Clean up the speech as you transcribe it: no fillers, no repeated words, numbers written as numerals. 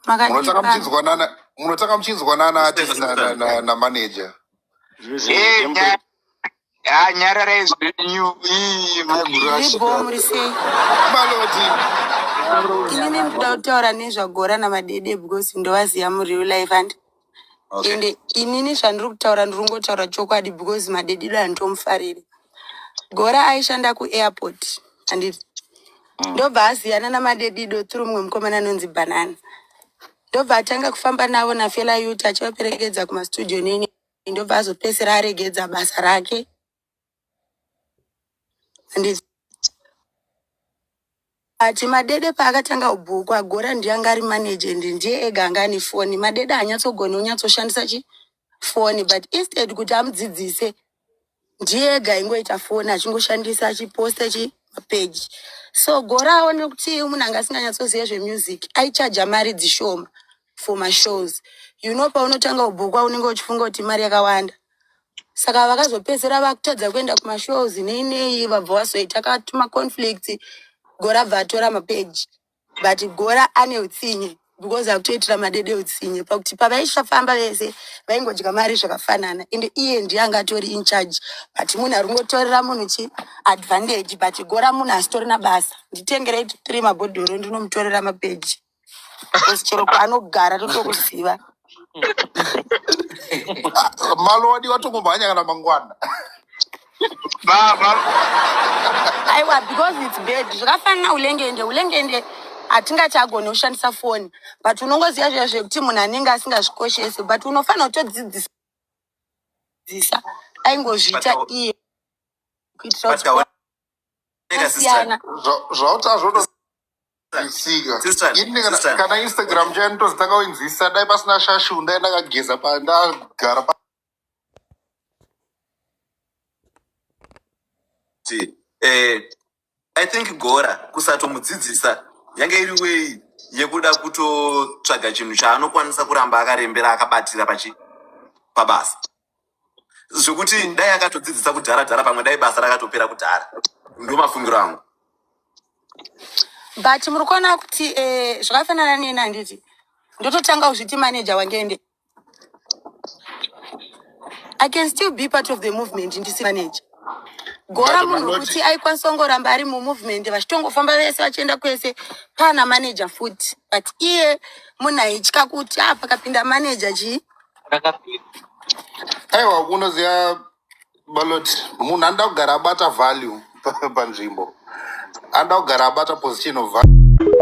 Makadii Munotanga pano? muchinzwanana, munotanga muchinzwanana artist na na na, na manager. Eh, nyararai zvenyu. Ii, maiguru Ndiri bho, asvika. muri sei? Maloti. Inini ndinoda kutaura nezvaGora naMadede because ndovaziva mureal life and Okay. ende inini zvandiri kutaura ndiri kungotaura chokwadi because Madedido handitomufariri. Gora aishanda kuairport handiti ndobva aziyana naMadedido through mumwe mukomana anonzi Banana. Ndobva atanga kufamba navo naFela Youth achivaperekedza kumastudio neni, ndobva azopedzisira aregedza basa rake handiti. Ati Madede paakatanga kubhukwa, Gora ndiye anga ari manager and ndiye ega anga ane foni. Madede haanyatsogoni kunyatsoshandisa chi foni, but instead kuti amudzidzise, ndiye ega aingoita foni achingoshandisa achiposta chi mapeji. So Gora aone kuti munhu anga asinganyatsoziva zvemusic, aichaja mari dzishoma for mashows. You know, paunotanga kubhukwa unenge uchifunga kuti mari yakawanda. Saka vakazopedzisira vakutadza kuenda kumashows nei nei, vabva vazoita katuma conflicts. Gora bva atora mapeji, but Gora ane utsinye because akutoitira Madede utsinye pakuti pavaishafamba vese vaingodya mari zvakafanana, ende iye ndiye anga atori in charge, but munhu ari kungotorera munhu chi advantage. But Gora munhu asitorina basa. Nditengerei three mabhodhoro, ndinomutorera mapeji because chero kwaanogara totokuziva. Ah, Malodi watongomhanya kana mangwana. Baba. Aiwa, because it's bad. Zvakafanana Ulengende. Ulengende hatingati agone kushandisa foni, but unongoziva zviya zvekuti munhu anenge asingazvikoshesi, but unofanira kutodzidzisa. Aingozviita iye kuitira kuti kwasiyana. Zvauti azvotosika ini kana kana Instagram chaiyo ndotozitanga kuinzwisisa. Dai pasina shashu, ndai ndakageza pa ndagara pa. I think Gora kusatomudzidzisa yange iri way yekuda kutotsvaga chinhu chaanokwanisa kuramba akarembera akabatira pachi pabasa, zvekuti dai akatodzidzisa kudhara dhara, pamwe dai basa rakatopera kudhara. Ndo mafungiro angu. But muri kuona kuti zvakafanana neni, handiti ndototanga kuzviti manager wangende. I can still be part of the movement ndisi manager. Gora But munhu Maloti, wekuti aikwanisa kungoramba ari mumovement, vachitongofamba vese vachienda kwese pana manager futi, but iye munhu aitya kuti a pakapinda manager chii. Aiwa, unoziva Maloti, munhu anoda kugara abata value panzvimbo, anoda kugara abata position of value.